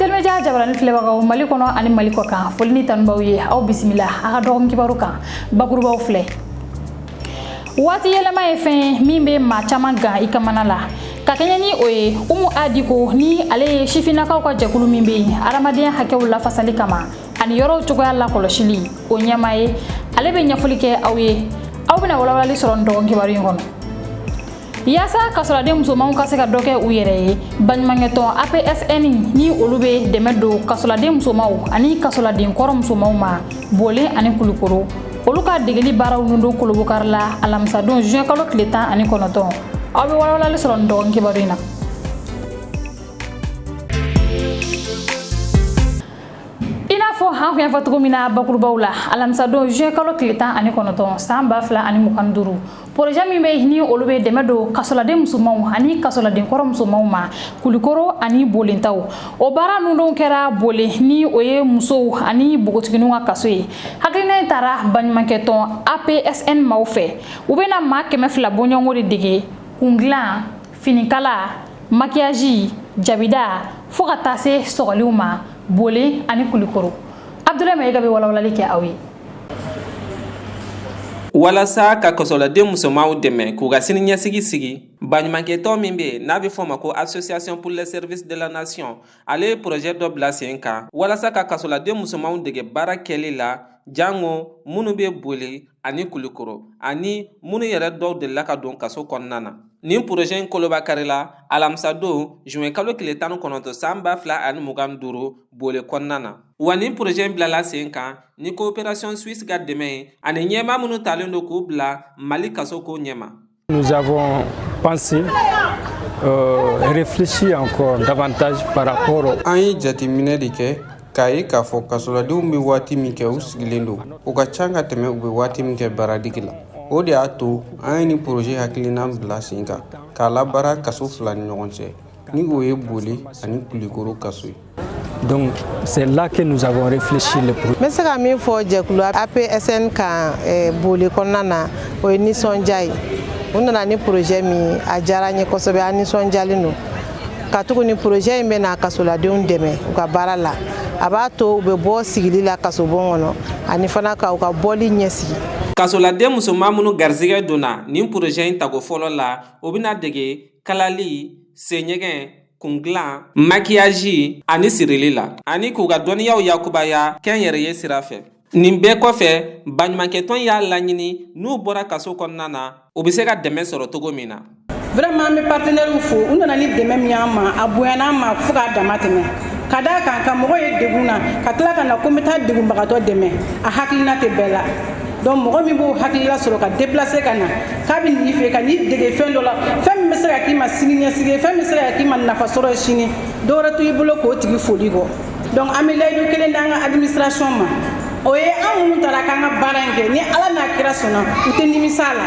Actuel Media jabarani filɛbagaw Mali kɔnɔ ani Mali kɔ kan, foli ni tanu b'aw ye. Aw bisimila a ka dɔgɔkun kibaru kan. Bakurubaw filɛ: waati yɛlɛma ye fɛn ye min bɛ maa caman gan i kamana la. Ka kɛɲɛ ni o ye, Umu A Diko ni ale ye sifinnakaw ka jɛkulu min bɛ yen adamadenya hakɛw lafasali kama ani yɔrɔw cogoya lakɔlɔsili, o ɲɛmaa ye, ale bɛ ɲɛfɔli kɛ aw ye. Aw bɛna walawalali sɔrɔ nin dɔgɔkun kibaru in kɔnɔ. Yaasa kasoladen musomanw ka se ka dɔ kɛ u yɛrɛ ye, baɲumankɛtɔn APSN ni olu bɛ dɛmɛ don kasoladen musomanw ani kasoladen kɔrɔ musomanw ma Bolen ani Kulukoro, olu ka degeli baaraw nundon Kolobokari la alamisadon juin kalo tile 19. Aw bɛ walawalali sɔrɔ nin dɔgɔkun kibaru in na. I n'a fɔ an kun y'a fɔ cogo min na bakurubaw la, alamisadon juin kalo tile 19 san 2025, projet min bɛ ni olu bɛ dɛmɛ don kasoladen musomanw ani kasoladen kɔrɔ musomanw ma Kulikoro ani Bolentaw, o baara nundon kɛra Bolen, ni o ye musow ani npogotigininw ka kaso ye. Hakilina in tara baɲumankɛtɔn APSN maaw fɛ. U bɛna maa 200 bɔɲɔgɔnko de dege kundilan, finikala, maquillage, jabida, fo ka taa se sɔgɔliw ma Bolen ani Kulikoro. Abdoulaye Mayiga bɛ walawalali kɛ aw ye. Walasa ka kasoladen musomanw dɛmɛ k'u ka sini ɲɛsigi sigi, baɲumankɛtɔn min bɛ n'a bɛ fɔ o ma ko Association pour le service de la nation, ale ye projet dɔ bila sen kan walasa ka kasoladen musomanw dege baara kɛli la, jango minnu bɛ Bole ani Kulikoro ani minnu yɛrɛ dɔw delila ka don kaso kɔnɔna na. Nin projet in koloba karila alamisadon juin kalo tile 19 san 2025 Bole kɔnɔna na. Wa nin projet in bilala sen kan ni coopération suisse ka dɛmɛ ye ani ɲɛmaa minnu talen don k'u bila Mali kaso ko ɲɛma. Nous avons pensé, réfléchi encore davantage par rapport An ye jateminɛ de kɛ k'a ye k'a fɔ kasoladenw bɛ waati min kɛ u sigilen don, o ka ca ka tɛmɛ u bɛ waati min kɛ baaradege la. O de y'a to an ye nin projet hakilina bila sen kan k'a labaara kaso fila ni ɲɔgɔn cɛ, ni o ye Bole ani Kulikoro kaso ye. Donc c'est là que nous avons réfléchi le projet. N bɛ se ka min fɔ jɛkulu APSN kan Bole kɔnɔna na, o ye nisɔndiya ye. U nana ni projet min ye, a diyara n ye kosɛbɛ, an nisɔndiyalen don, ka tuguni projet in bɛ na kasoladenw dɛmɛ u ka baara la. A b'a to u bɛ bɔ sigili la kasobon kɔnɔ, ani fana ka u ka bɔli ɲɛsigi. Kasoladen musoman minnu garizigɛ donna nin projet in tago fɔlɔ la, o bɛna dege kalali, senɲɛgɛn, kundilan, maquillage ani sirili la, ani k'u ka dɔnniyaw yakubaya kɛnyɛrɛye sira fɛ. Nin bɛɛ kɔfɛ, baɲumankɛtɔn y'a laɲini n'u bɔra kaso kɔnɔna na, u bɛ se ka dɛmɛ sɔrɔ cogo min na. Vraiment, an bɛ partenaires fo. U nana ni dɛmɛ min y'an ma, a bonyana an ma fo k'a dama tɛmɛ. Ka d'a kan ka mɔgɔ ye degun na, ka tila ka na ko n bɛ taa degunbagatɔ dɛmɛ, a hakilina tɛ bɛɛ la. Donc mɔgɔ min b'o hakilila sɔrɔ ka déplacer ka na k'a bɛ n'i fɛ ka n'i dege fɛn dɔ la, fɛn min bɛ se ka k'i ma sini ɲɛsigi ye, fɛn min bɛ se ka k'i ma nafa sɔrɔ ye sini, dɔwɛrɛ to i bolo k'o tigi foli kɔ. Donc an bɛ layidu kelen d'an ka administration ma, o ye an minnu taara k'an ka baara in kɛ, ni Ala n'a kira sɔnna, u tɛ nimisa a la.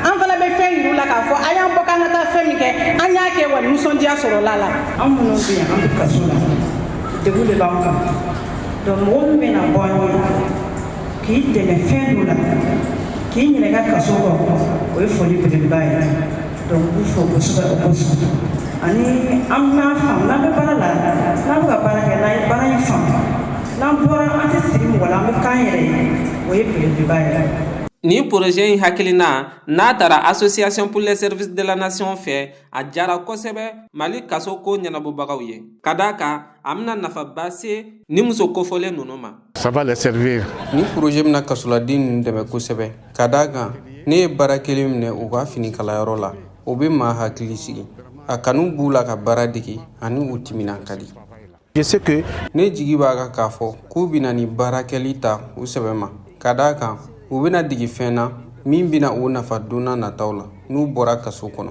An fana bɛ fɛn yir'u la k'a fɔ a y'an bɔ k'an ka taa fɛn min kɛ, an y'a kɛ, wa nisɔndiya sɔrɔla la. An minnu bɛ yan, an bɛ kaso la, degun de b'an kan. Donc mɔgɔ min bɛna bɔ an ye k'i dɛmɛ fɛn dɔ la, k'i ɲinɛ i ka kaso kɔ, o ye foli belebeleba ye. Donc n b'u fo kosɛbɛ o kosɔn. Ani an b'a faamu, n'an bɛ baara la, n'an bɛ ka baara kɛ, n'an ye baara in faamu, n'an bɔra, an tɛ siri mɔgɔ la, an bɛ k'an yɛrɛ ye, o ye belebeleba ye. Nin projet in hakilina n'a taara Association pour les services de la nation fɛ, a jara kosɛbɛ Mali kaso ko ɲɛnabɔbagaw ye, ka d'a kan a bɛna nafaba se ni muso kofɔlen ninnu ma. Ça va les servir. Nin projet bɛna kasoladen ninnu dɛmɛ kosɛbɛ, ka d'a kan ne ye baara kelen minɛ u ka finikalayɔrɔ la, o bɛ maa hakili sigi. A kanu b'u la ka baara dege ani u timinan ka di. Je sais que Ne jigi b'a kan k'a fɔ k'u bɛna ni baara kɛli ta u sɛbɛ ma, ka d'a kan u bɛna dege fɛn na min bɛna u nafa don n'a nataw la n'u bɔra kaso kɔnɔ.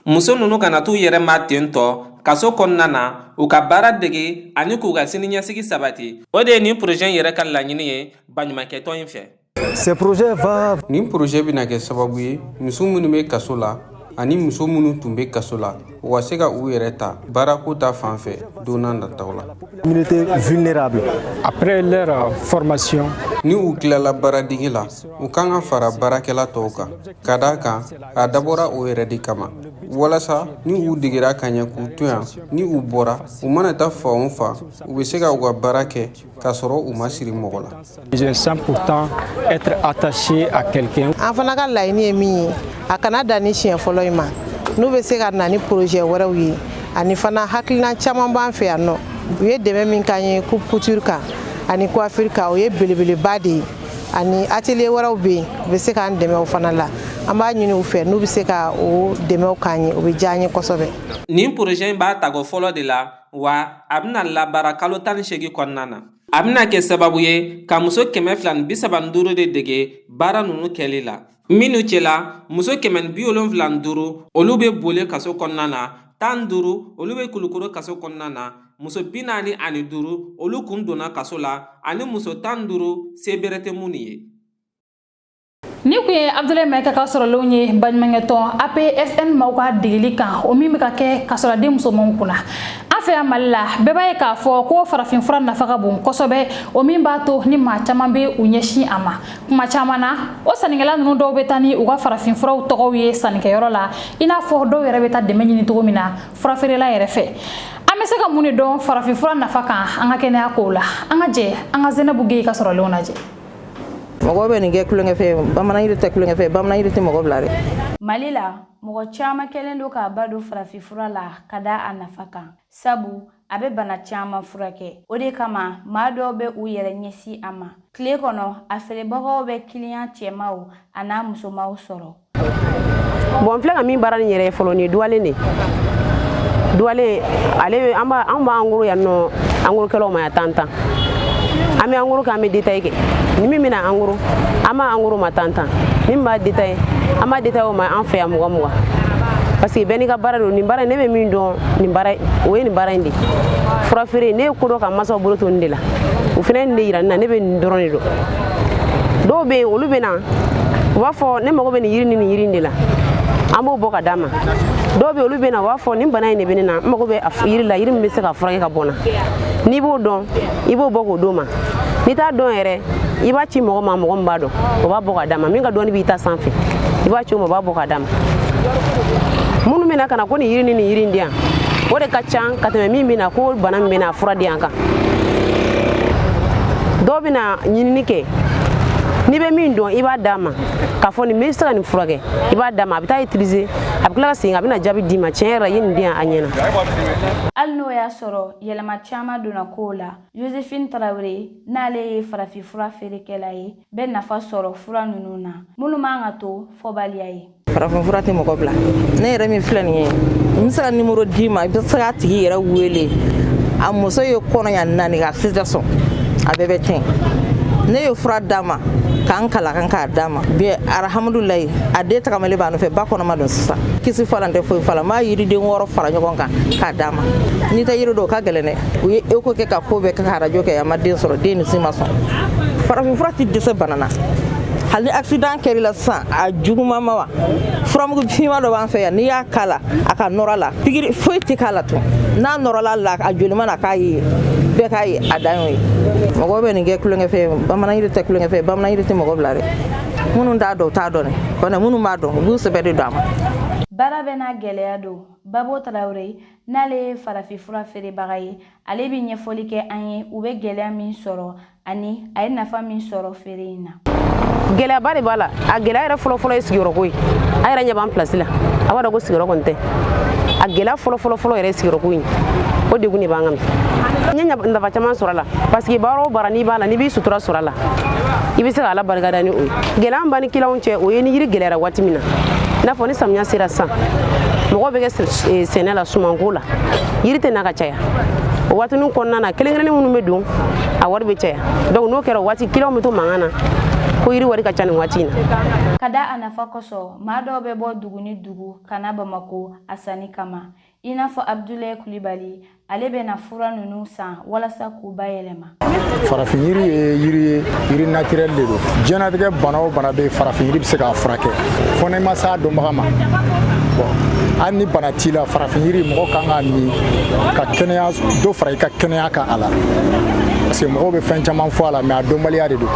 Muso ninnu kana t'u yɛrɛ ma ten tɔ kaso kɔnɔna na, u ka baara dege ani k'u ka siniɲɛsigi sabati, o de ye nin projet in yɛrɛ ka laɲini ye baɲumankɛtɔn in fɛ. Ce projet va Nin projet bɛna kɛ sababu ye, muso minnu bɛ kaso la, Ani muso minnu tun bɛ kaso la, u ka se ka u yɛrɛ ta baarako ta fan fɛ don n'a nataw la. Communauté vulnérable. Après leur formation, Ni u tilala baaradege la, u kan ka fara baarakɛla tɔw kan, ka d'a kan a dabɔra o yɛrɛ de kama, walasa ni u degera ka ɲɛ k'u to yan, ni u bɔra, u mana taa fan o fan, u bɛ se ka u ka baara kɛ k'a sɔrɔ u ma siri mɔgɔ la. Sans pourtant être attaché à quelqu'un. An fana ka laɲini ye min ye, a kana dan ni siɲɛ fɔlɔ in ma. N'u bɛ se ka na ni projet wɛrɛw ye, ani fana hakilina caman b'an fɛ yan nɔ. U ye dɛmɛ min k'an ye coupe couture kan ani coiffure kan, o ye belebeleba de ye. Ani atelier wɛrɛw bɛ yen, u bɛ se k'an dɛmɛ o fana la. An b'a ɲini u fɛ, n'u bɛ se ka o dɛmɛw k'an ye, o bɛ diya an ye kosɛbɛ. Nin projet in b'a tago fɔlɔ de la wa, a bɛna labaara kalo 18 kɔnɔna na. A bɛna kɛ sababu ye ka muso 235 de dege baara ninnu kɛli la, minnu cɛla muso 175, olu bɛ Bole kaso kɔnɔna na, 15, olu bɛ Kulukoro kaso kɔnɔna na, muso 45, olu kun donna kaso la, ani muso 15, se bɛrɛ tɛ minnu ye. Ni kun ye Abdulayi Mayiga ka sɔrɔlenw ye baɲumankɛtɔn APSN maaw ka degeli kan, o min bɛ ka kɛ kasɔrɔden musomanw kunna an fɛ yan Mali la. Bɛɛ b'a ye k'a fɔ ko farafinfura nafa ka bon kosɛbɛ, o min b'a to ni maa caman bɛ u ɲɛsin a ma kuma caman na. O sannikɛla ninnu dɔw bɛ taa ni u ka farafinfuraw tɔgɔw ye sannikɛyɔrɔ la, i n'a fɔ dɔw yɛrɛ bɛ taa dɛmɛ ɲini cogo min na furafeerela yɛrɛ fɛ. An bɛ se ka mun de dɔn farafinfura nafa kan an ka kɛnɛya kow la? An ka jɛ an ka Zɛnɛbu Geyi ka sɔrɔlenw lajɛ. Mɔgɔw bɛ nin kɛ tulonkɛfɛn. Bamanan yiri tɛ tulonkɛfɛn, bamanan yiri tɛ mɔgɔ bila dɛ. Mali la, mɔgɔ caman kɛlen don k'a ba don farafinfura la ka da a nafa kan, sabu a bɛ bana caman furakɛ. O de kama maa dɔw bɛ u yɛrɛ ɲɛsin a ma. Tile kɔnɔ, a feerebagaw bɛ kiliyan cɛmaw a n'a musomaw sɔrɔ. Bon, n filɛ ka min baara nin yɛrɛ ye fɔlɔ, nin ye duwalen de. Duwalen ale, an b'a an b'an goro yan nɔ, en gros kɛlaw ma yan tan tan. An bɛ en gros kɛ, an bɛ détail kɛ. Ni min bɛna en gros, an b'a en gros ma tan tan. Ni min b'a détail, an b'a détail o ma an fɛ yan mugan mugan, parce que bɛɛ n'i ka baara don. Nin baara in, ne bɛ min dɔn nin baara, o ye nin baara in de fura feere. Ne ye ko dɔ ka masaw bolo to nin de la, o fana ye nin de yira ne na. Ne bɛ nin dɔrɔn de dɔn. Dɔw bɛ yen, olu bɛ na, u b'a fɔ ne mago bɛ nin yiri ni nin yiri in de la, an b'o bɔ ka d'a ma. Dɔw bɛ yen, olu bɛ na, u b'a fɔ nin bana in de bɛ ne na, n mago bɛ yiri la, yiri min bɛ se ka furakɛ ka bɔ n na. N'i b'o dɔn, i b'o bɔ k'o d'o ma. N'i t'a dɔn yɛrɛ, i b'a ci mɔgɔ ma, mɔgɔ min b'a dɔn, o b'a bɔ ka d'a ma. Min ka dɔnni b'i ta sanfɛ, i b'a ci o ma, o b'a bɔ ka d'a ma. Minnu bɛ na ka na ko nin yiri ni nin yiri in di yan, o de ka ca ka tɛmɛ min bɛ na ko bana min bɛ na, a fura di yan kan. Dɔw bɛ na ɲinini kɛ. N'i bɛ min dɔn, i b'a d'a ma k'a fɔ nin bɛ se ka nin furakɛ, i b'a d'a ma, a bɛ taa utiliser, a bɛ tila ka segin, a bɛ na jaabi d'i ma: tiɲɛ yɛrɛ la, i ye nin di yan, a ɲɛna. Hali n'o y'a sɔrɔ yɛlɛma caman donna kow la, Josephine Tarawele, n'ale ye farafinfura feerekɛla ye, bɛ nafa sɔrɔ fura ninnu na minnu man ka to fɔbaliya ye. Farafinfura tɛ mɔgɔ bila. Ne yɛrɛ min filɛ nin ye, n bɛ se ka nimoro d'i ma, i bɛ se k'a tigi yɛrɛ wele. A muso ye kɔnɔ yan naani ka si tɛ sɔn, a bɛɛ bɛ tiɲɛ. Ne ye fura d'a ma k'an kala kan k'a d'a ma bi, alhamdulilayi, a den tagamalen b'a nɔfɛ, ba kɔnɔma don sisan. Kisi falan tɛ foyi fala, n b'a yiriden wɔɔrɔ fara ɲɔgɔn kan k'a d'a ma. N'i tɛ yiri dɔn, o ka gɛlɛn dɛ. U ye écho kɛ ka ko bɛɛ kɛ, ka arajo kɛ, a ma den sɔrɔ, den ni si ma sɔn. Farafinfura tɛ dɛsɛ bana na. Hali ni accident kɛr'i la sisan, a juguman ma wa, furamugu finman dɔ b'an fɛ yan, n'i y'a k'a la, a ka nɔrɔ la, pikiri foyi tɛ k'a la tun. N'a nɔrɔla la, a joli mana k'a ye, bɛɛ k'a ye, a dan y'o ye. Mɔgɔw bɛ nin kɛ tulonkɛfɛn. Bamanan yiri tɛ tulonkɛfɛn, bamanan yiri tɛ mɔgɔ bila dɛ. Minnu t'a dɔn, u t'a dɔn dɛ. Kɔni minnu b'a dɔn, u b'u sɛbɛ de don a ma. Baara bɛɛ n'a gɛlɛya don. Babo Tarawele, n'ale ye farafinfura feerebaga ye, ale bɛ ɲɛfɔli kɛ an ye u bɛ gɛlɛya min sɔrɔ ani a ye nafa min sɔrɔ feere in na. Gɛlɛyaba de b'a la. A gɛlɛya yɛrɛ fɔlɔfɔlɔ ye sigiyɔrɔko ye. A yɛrɛ ɲɛ b'an pilasi la, a b'a dɔn ko sigiyɔrɔ kɔni tɛ. A gɛlɛya fɔlɔfɔlɔ yɛrɛ ye sigiyɔrɔko ye. O degun de b'an kan bi. N ye nafa caman sɔrɔ a la, parce que baara o baara n'i b'a la, n'i b'i sutura sɔrɔ a la, i bɛ se ka Ala barikada ni o ye. Gɛlɛya min b'an ni kiliyanw cɛ, o ye ni yiri gɛlɛyara waati min na, i n'a fɔ ni samiya sera sisan, mɔgɔw bɛ kɛ sɛnɛ la, sumanko la, yiri tɛ na ka caya. O waatinin kɔnɔna na, kelen kelennin minnu bɛ don, a wari bɛ caya. Donc n'o kɛra, o waati kiliyanw bɛ to mankan na ko yiri wari ka ca nin waati in na. Ka da a nafa kosɔn, maa dɔw bɛ bɔ dugu ni dugu ka na Bamako a sanni kama, i n'a fɔ Abudulayi Kulibali, ale bɛna fura ninnu san walasa k'u bayɛlɛma. Farafin yiri ye yiri ye, yiri naturel de don. Diɲɛnatigɛ bana o bana bɛ yen, farafin yiri bɛ se k'a furakɛ, fo n'i ma s'a dɔnbaga ma. Bon, hali ni bana t'i la, farafin yiri, mɔgɔ kan k'a min ka kɛnɛya dɔ fara i ka kɛnɛya kan a la, parce que mɔgɔw bɛ fɛn caman fɔ a la, mais a dɔnbaliya de don.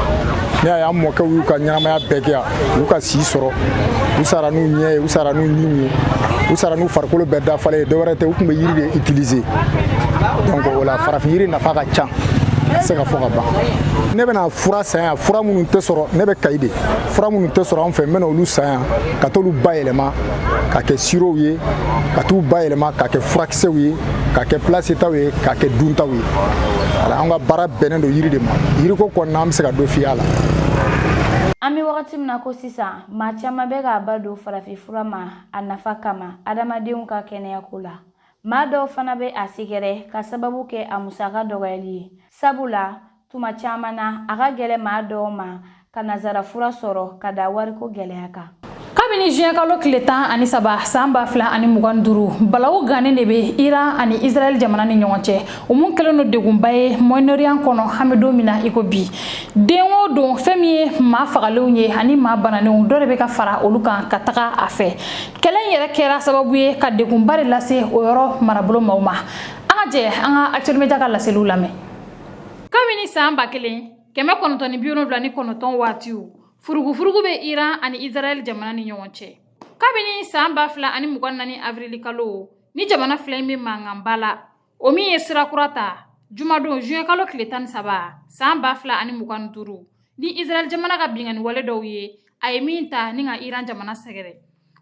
Ne y'a ye, an mɔkɛw y'u ka ɲɛnamaya bɛɛ kɛ yan, u y'u ka si sɔrɔ, u sara n'u ɲɛ ye, u sara n'u ɲiw ye, u sara n'u farikolo bɛɛ dafalen ye. Dɔwɛrɛ tɛ, u tun bɛ yiri de utiliser. Donc o la, farafin yiri nafa ka ca, a tɛ se ka fɔ ka ban. Ne bɛna fura san yan, fura minnu tɛ sɔrɔ, ne bɛ Kayi de, fura minnu tɛ sɔrɔ an fɛ, n bɛna olu san yan ka t'olu bayɛlɛma ka kɛ sirow ye, ka t'u bayɛlɛma ka kɛ furakisɛw ye, ka kɛ pilasetaw ye, ka kɛ duntaw ye. Wala, an ka baara bɛnnen don yiri de ma. Yiriko kɔnɔna, an bɛ se ka dɔ f'i a la. An bɛ wagati min na ko sisan, maa caman bɛ k'a ba don farafinfura ma a nafa kama adamadenw ka kɛnɛyako la. Maa dɔw fana bɛ a sɛgɛrɛ ka sababu kɛ a musaka dɔgɔyali ye, sabula tuma caman na a ka gɛlɛn maa dɔw ma ka nazara fura sɔrɔ ka da wariko gɛlɛya kan. Kabini juin kalo tile 13 san 2025, balawu gannen de bɛ Iran ani Israɛl jamana ni ɲɔgɔn cɛ, o mun kɛlen don degunba ye Moyen-Orient kɔnɔ. An bɛ don min na i ko bi, den o don, fɛn min ye maa fagalenw ye ani maa bananenw, dɔ de bɛ ka fara olu kan ka taga a fɛ. Kɛlɛ in yɛrɛ kɛra sababu ye ka degunba de lase o yɔrɔ marabolo maaw ma. An ka jɛ an ka Actuel Media ka laseliw lamɛn. Kabini san 1979 waatiw, furugufurugu bɛ Iran ani Israɛl jamana ni ɲɔgɔn cɛ. Kabini san 2024 avril kalo, ni jamana fila in bɛ mankanba la, o min ye sira kura ta jumadon juin kalo tile 13 san 2025, ni Israɛl jamana ka binkanni wale dɔw ye, a ye min ta ni ka Iran jamana sɛgɛrɛ,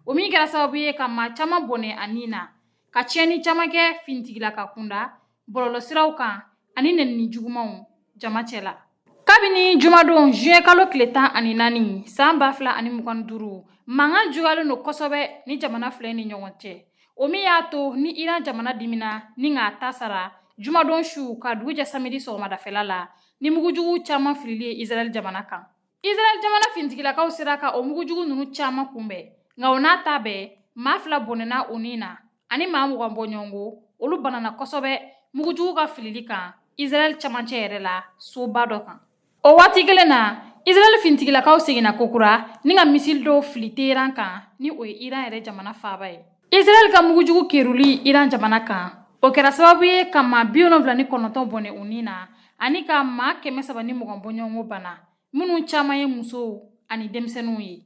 o min kɛra sababu ye ka maa caman bɔnɛ a ni na, ka tiɲɛni caman kɛ finitigilaka kunda, bɔlɔlɔsiraw kan ani nɛnini jugumanw jama cɛ la. Kabini jumadon juin kalo tile 14 san 2025, mankan juguyalen don kosɛbɛ ni jamana fila ni ɲɔgɔn cɛ, o min y'a to ni Iran jamana dimina ni k'a ta sara jumadon su ka dugu jɛ samedi sɔgɔmadafɛla la ni mugujugu caman filili ye Israɛl jamana kan. Israɛl jamana finitigilakaw sera ka o mugujugu ninnu caman kunbɛn, nka o n'a ta bɛɛ, maa 2 bɔnɛna u ni na ani maa 20 bɔɲɔgɔnko, olu banana kosɛbɛ mugujugu ka filili kan Israɛl camancɛ yɛrɛ la, soba dɔ kan. O waati kelen na, Israɛl finitigilakaw seginna kokura ni ka misili dɔw fili Teheran kan, ni o ye Iran yɛrɛ jamana faaba ye. Israɛl ka mugujugu keruli Iran jamana kan, o kɛra sababu ye ka maa 79 bɔnɛ u ni na ani ka maa 320 bɔɲɔgɔnko bana, minnu caman ye musow ani denmisɛnninw ye.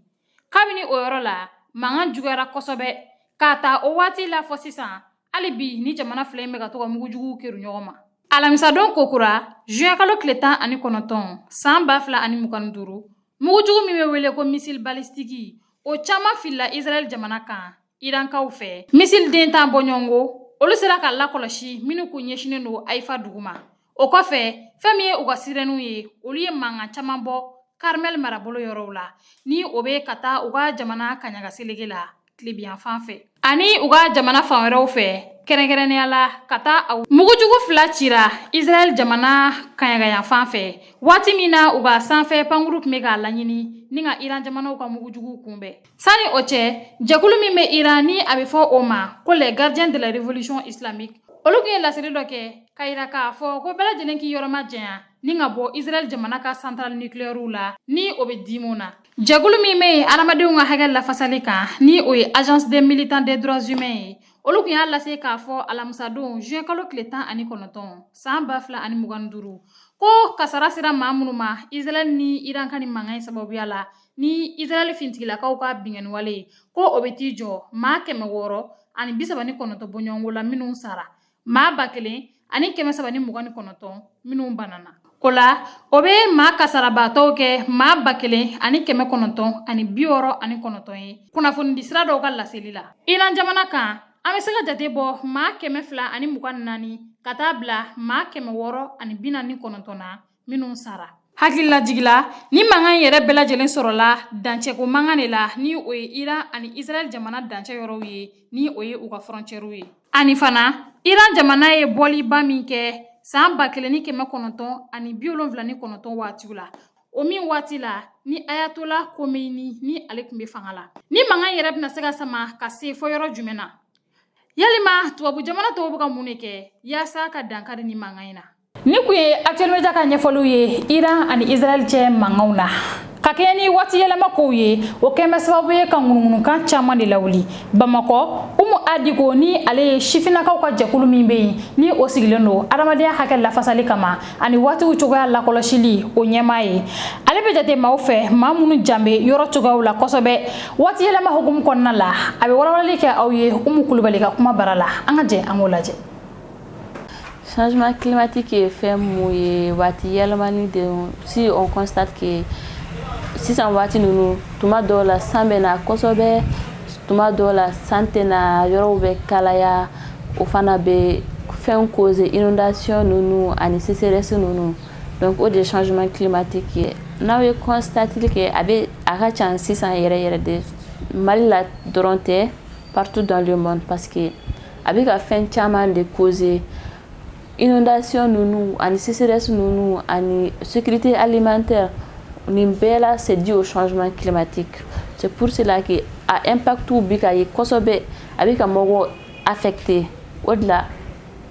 Kabini o yɔrɔ la, mankan juguyara kosɛbɛ. K'a ta o waati la fɔ sisan, hali bi ni jamana fila in bɛ ka to ka mugujuguw keru ɲɔgɔn ma. Alamisadon kokura juin kalo tile 19 san 2025, mugujugu min bɛ wele ko missile balistique, o caman filila Israɛl jamana kan Irankaw fɛ. Missile den 10 bɔɲɔgɔnko, olu sera ka lakɔlɔsi minnu kun ɲɛsinnen don Haïfa dugu ma. O kɔfɛ, fɛn min ye u ka sirɛniw ye, olu ye mankan caman bɔ Carmel marabolo yɔrɔw la, ni o bɛ ka taa u ka jamana kaɲaga seleke la tilebinyanfan fɛ ani u ka jamana fan wɛrɛw fɛ, kɛrɛnkɛrɛnnenya la ka taa aw. Mugujugu 2 cira Israɛl jamana kaɲagayanfan fɛ waati min na u ka sanfɛ pankuru tun bɛ k'a laɲini ni ka Iran jamanaw ka mugujuguw kunbɛn. Sani o cɛ, jɛkulu min bɛ Iran ni a bɛ fɔ o ma ko les gardiens de la révolution islamique, olu tun ye laseli dɔ kɛ ka yira k'a fɔ ko bɛɛ lajɛlen k'i yɔrɔ majanya ni ka bɔ Israɛl jamana ka centrale nucléaire la, ni o bɛ Dimona. Jɛkulu min bɛ yen adamadenw ka hakɛ lafasali kan, ni o ye agence des militants des droits humains ye, olu tun y'a lase k'a fɔ alamisadon juin kalo tile 19 san 2025 ko kasara sera maa minnu ma Israɛl ni Iran ka ni mankan in sababuya la, ni Israɛl finitigilakaw ka binkanni wale ye, ko o bɛ t'i jɔ maa 639 bɔɲɔgɔnko la minnu sara, maa 1329 minnu banana. O la, o bɛ maa kasarabaatɔw kɛ maa 1969 ye, kunnafonidi sira dɔw ka laseli la. Iran jamana kan, an bɛ se ka jate bɔ maa 224 ka taa bila maa 649 na minnu sara. Hakililajigila, ni mankan yɛrɛ bɛɛ lajɛlen sɔrɔla dancɛko mankan de la, ni o ye Iran ani Israɛl jamana dancɛ yɔrɔw ye, ni o ye u ka frontièrew ye. Ani fana, Iran jamana ye bɔliba min kɛ san 1979 waatiw la, o min waati la ni Ayatollah Khomeini ni ale tun bɛ fanga la. Ni mankan yɛrɛ bɛna se ka sama ka se fɔ yɔrɔ jumɛn na? Yalima tubabu jamana tɔw bɛ ka mun de kɛ yaasa ka dankari ni mankan in na? Ni kun ye Actuel Media ka ɲɛfɔliw ye Iran ani Israël cɛ mankanw na. Ka kɛɲɛ ni waati yɛlɛma kow ye, o kɛn bɛ sababu ye ka ŋunuŋunukan caman de lawuli Bamakɔ. Umu Adiko, ni ale ye sifinnakaw ka jɛkulu min bɛ yen, ni o sigilen don adamadenya hakɛ lafasali kama ani waatiw cogoya lakɔlɔsili, o ɲɛmaa ye, ale bɛ jate maaw fɛ, maa minnu jan bɛ yɔrɔ cogoyaw la kosɛbɛ waati yɛlɛma hukumu kɔnɔna la. A bɛ walawalali kɛ aw ye Umu Kulubali ka kuma bara la. An ka jɛ an k'o lajɛ. Changement climatique ye fɛn mun ye? Waati yɛlɛmani de. Si on constate que sisan waati ninnu, tuma dɔw la san bɛ na kosɛbɛ, tuma dɔw la san tɛ na, yɔrɔw bɛ kalaya, o fana bɛ fɛn causer, inondation ninnu ani sécheresse ninnu. Donc o de ye changement climatique ye. N'aw ye constateli kɛ, a bɛ a ka ca sisan yɛrɛ yɛrɛ de. Mali la dɔrɔn tɛ, partout dans le monde, parce que a bɛ ka fɛn caman de causer, inondation ninnu ani sécheresse ninnu ani sécurité alimentaire. Nin bɛɛ la, c'est dû au changement climatique. C'est pour cela que a impact bi ka ye kosɛbɛ, a bɛ ka mɔgɔw affecté. O de la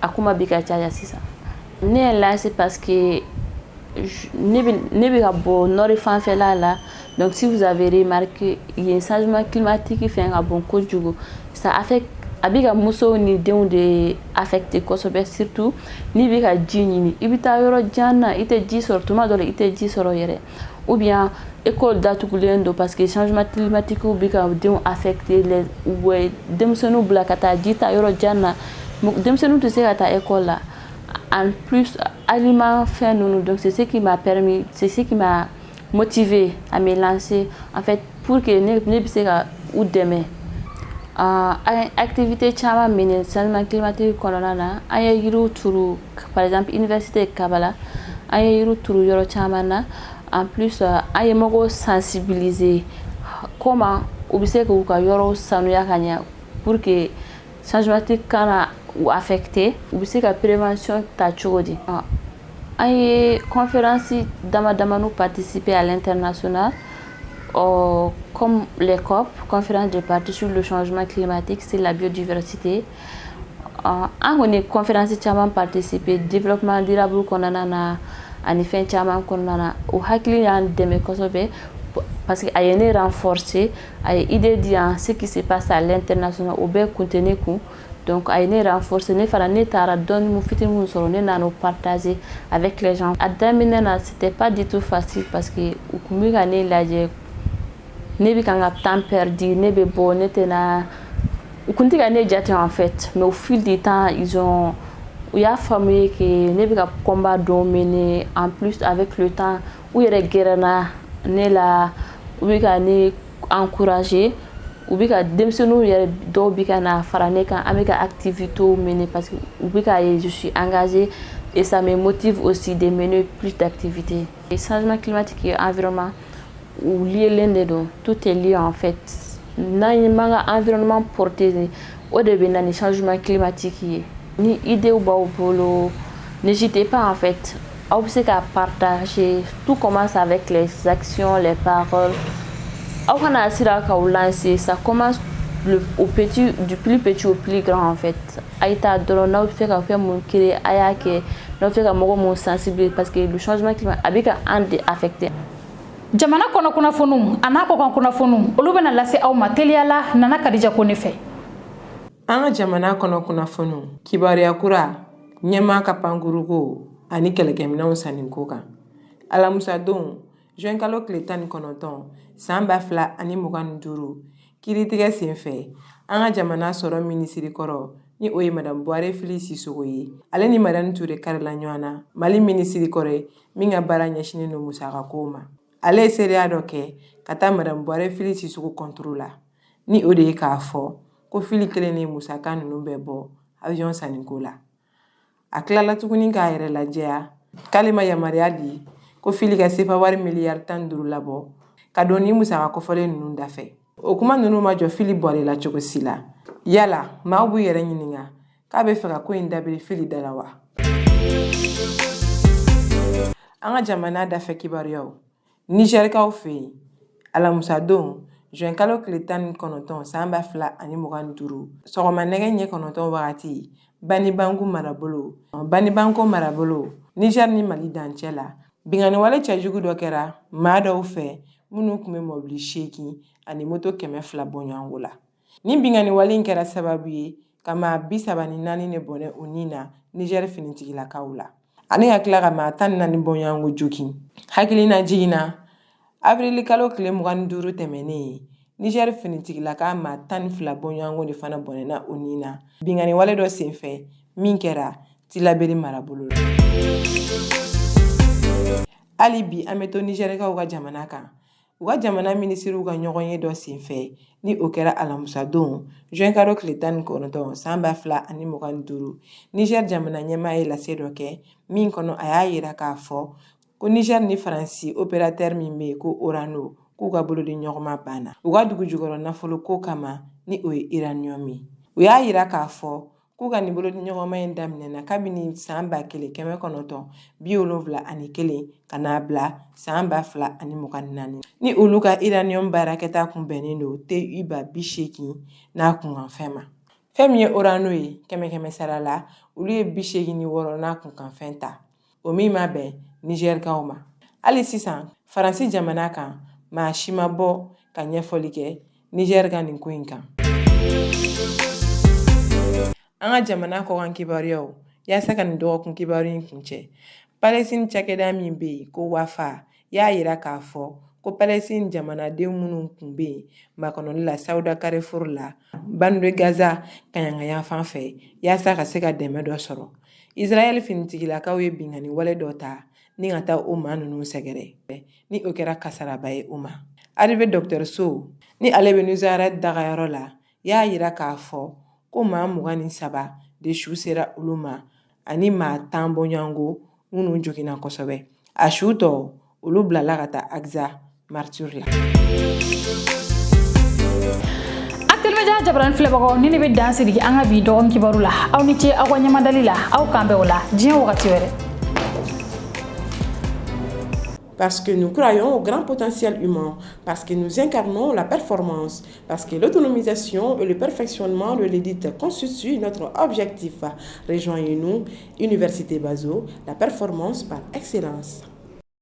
a kuma bi ka caya sisan. Ne ye lancé parce que ne bɛ ka bɔ nord fanfɛla la. Donc si vous avez remarqué, yen changement climatique fɛn ka bon kojugu. Ça affecte, a bɛ ka musow ni denw de affecté kosɛbɛ, surtout n'i bɛ ka ji ɲini, i bɛ taa yɔrɔ jan na, i tɛ ji sɔrɔ, tuma dɔ la i tɛ ji sɔrɔ yɛrɛ, ou bien école datugulen don, parce que changement climatique bɛ ka denw affecté. Les u bɛ denmisɛnninw bila ka taa ji ta yɔrɔ jan na, denmisɛnninw tɛ se ka taa école la. En plus, aliment fɛn ninnu. Donc c'est ce qui m'a permis, c'est ce qui m'a motivé à me lancer en fait, pour que ne bɛ se ka u dɛmɛ. An ye activité caman minɛ changement climatique kɔnɔna na. An ye yiriw turu, par exemple université Kabala, an ye yiriw turu yɔrɔ caman na. En plus, an ye mɔgɔw sensibiliser comment u bɛ se k'u ka yɔrɔw sanuya ka ɲɛ pour que changement kana u affecter, u bɛ se ka prévention ta cogo di. An ye conférence dama damaniw participer à l'international, comme les COP, conférence de parties sur le changement climatique, sur la biodiversité. An kɔni conférence caman participer développement durable kɔnɔna na ani fɛn caman kɔnɔna na. O hakili y'an dɛmɛ kosɛbɛ, parce que a ye ne renforcer, a ye idée di yan, ce qui se passe à l'international, o bɛɛ kun tɛ ne kun. Donc a ye ne renforcer. Ne fana, ne taara dɔɔni mun fitinin mun sɔrɔ, ne nana o partager avec les gens. A daminɛ na, c'était pas du tout facile, parce que u kun bɛ ka ne lajɛ, ne bɛ ka n ka temps perdu, ne bɛ bɔ, ne tɛna, u kun tɛ ka ne jate en fait. Mais au fil du temps, ils ont u y'a faamu que ne bɛ ka combat dɔw mener. En plus, avec le temps, u yɛrɛ gɛrɛna ne la, u bɛ ka ne encourager, u bɛ ka denmisɛnninw yɛrɛ dɔw bɛ ka na fara ne kan, an bɛ ka activités mener, parce que u bɛ k'a ye je suis engagée et ça me motive aussi de mener plus d'activités. Et changement climatique et environnement, u liélen de don, tout est lié en fait. N'an m'an ka environnement protéger, o de bɛ na ni changement climatique ye. Ni idée b'aw bolo, n'hésitez pas en fait, aw bɛ se ka partager. Tout commence avec les actions, les paroles. Aw kana siran k'aw lancer. Ça commence au petit, du plus petit au plus grand en fait. A ye taa dɔrɔn. N'aw bɛ fɛ ka fɛn mun créer, a y'a kɛ. N'aw bɛ fɛ ka mɔgɔ mun sensibiliser, parce que le changement climatique a bɛ ka an de affecter. Jamana kɔnɔ kunnafoniw a n'a kɔkan kunnafoniw, olu bɛna lase aw ma teliya la Nana Kadija Kone fɛ. An ka jamana kɔnɔ kunnafoniw, kibaruya kura, ɲɛmaa ka pankuruko ani kɛlɛkɛminɛnw sanniko kan. Alamusadon, juin kalo tile 19, san 2025, kiiritigɛ senfɛ, an ka jamana sɔrɔ minisiri kɔrɔ, ni o ye Madame Buware Fili Sisogo ye, ale ni Madani Ture karila ɲɔgɔn na. Mali minisiri kɔrɔ ye min ka baara ɲɛsinnen don musakakow ma, ale ye seereya dɔ kɛ ka taa Madame Buware Fili Sisogo contre la, ni o de ye k'a fɔ ko Fili kelen de ye musaka ninnu bɛɛ bɔ avion sanniko la. A tilala tuguni k'a yɛrɛ lajɛya k'ale ma yamaruya di ko Fili ka sefa wari miliyari 15 labɔ ka don ni musaka kɔfɔlen ninnu dafɛ. O kuma ninnu ma jɔ Fili Bɔre la cogo si la. Yala maaw b'u yɛrɛ ɲininka k'a bɛ fɛ ka ko in dabiri Fili da la wa? An ka jamana dafɛ kibaruyaw, Nizɛrikaw fɛ yen, alamusadon, juin kalo tile 19, san 2025, sɔgɔma nɛgɛ ɲɛ 9 wagati, Banibangu marabolo, Banibanko marabolo, Nizɛri ni Mali dancɛ la, binkanniwale cɛjugu dɔ kɛra maa dɔw fɛ. minnu tun bɛ mɔbili 8 ani moto 200 bɔɲɔgɔnko la. Nin binkanni wale in kɛra sababu ye ka maa 34 de bɔnɛ u ni na Niger finitigilakaw la, ani ka tila ka maa 14 bɔɲɔgɔnko jogin. Hakilina jiginna, avril kalo tile 25 tɛmɛnen ye, Niger finitigilaka maa 12 bɔɲɔgɔnko de fana bɔnɛna u ni na binkanni wale dɔ senfɛ min kɛra Tilaberi marabolo la. Hali bi an bɛ to Nizɛrikaw ka jamana kan. U ka jamana minisiriw ka ɲɔgɔnye dɔ senfɛ, ni o kɛra alamisadon juin kalo tile 19 san 2025, Nizɛri jamana ɲɛmaa ye lase dɔ kɛ min kɔnɔ a y'a yira k'a fɔ ko Nizɛri ni Faransi opérateur min bɛ yen ko Orano, k'u ka bolodi ɲɔgɔnma banna u ka dugujukɔrɔ nafolo ko kama, ni o ye uranium ye. U y'a yira k'a fɔ k'u ka nin bolodi ɲɔgɔnma in daminɛna kabini san 1971 ka n'a bila san 2024, ni olu ka uranium baarakɛta kun bɛnnen don TU 80 n'a kunkanfɛn ma. Fɛn min ye Orano ye, kɛmɛ kɛmɛ sara la, olu ye 86 n'a kunkanfɛn ta, o min ma bɛn Nizɛrikaw ma. Hali sisan Faransi jamana kan, maa si ma bɔ ka ɲɛfɔli kɛ Nizɛri ka nin ko in kan. An ka jamana kɔkan kibaruyaw, yaasa ka nin dɔgɔkun kibaru in kuncɛ, Palestine cakɛda min bɛ yen ko Wafa y'a yira k'a fɔ ko Palestine jamanaden minnu tun bɛ yen makɔnɔli la Sauda Carrefour la bande de Gaza kaɲankayanfan fɛ, yaasa ka se ka dɛmɛ dɔ sɔrɔ, Israël finitigilakaw ye binkanni wale dɔ ta ni ka taa o maa ninnu sɛgɛrɛ, ni o kɛra kasaraba ye u ma. Arrivée dɔgɔtɔrɔso, ni ale bɛ Nuseirat dagayɔrɔ la, y'a yira k'a fɔ ko maa 23 de su sera olu ma ani maa 10 bɔɲɔgɔnko minnu joginna kosɛbɛ. A su tɔ, olu bilala ka taa Aqsa Martyrs la. Actuel Media jabarani filɛbagaw, ni ne bɛ dan sigi an ka bi dɔgɔkun kibaru la. Aw ni ce aw ka ɲɛmadali la. Aw k'an bɛn o la diɲɛ wagati wɛrɛ. Parce que nous croyons au grand potentiel humain, parce que nous incarnons la performance, parce que l'autonomisation et le perfectionnement de l'élite constituent notre objectif. Rejoignez-nous, Université Bazo, la performance par excellence.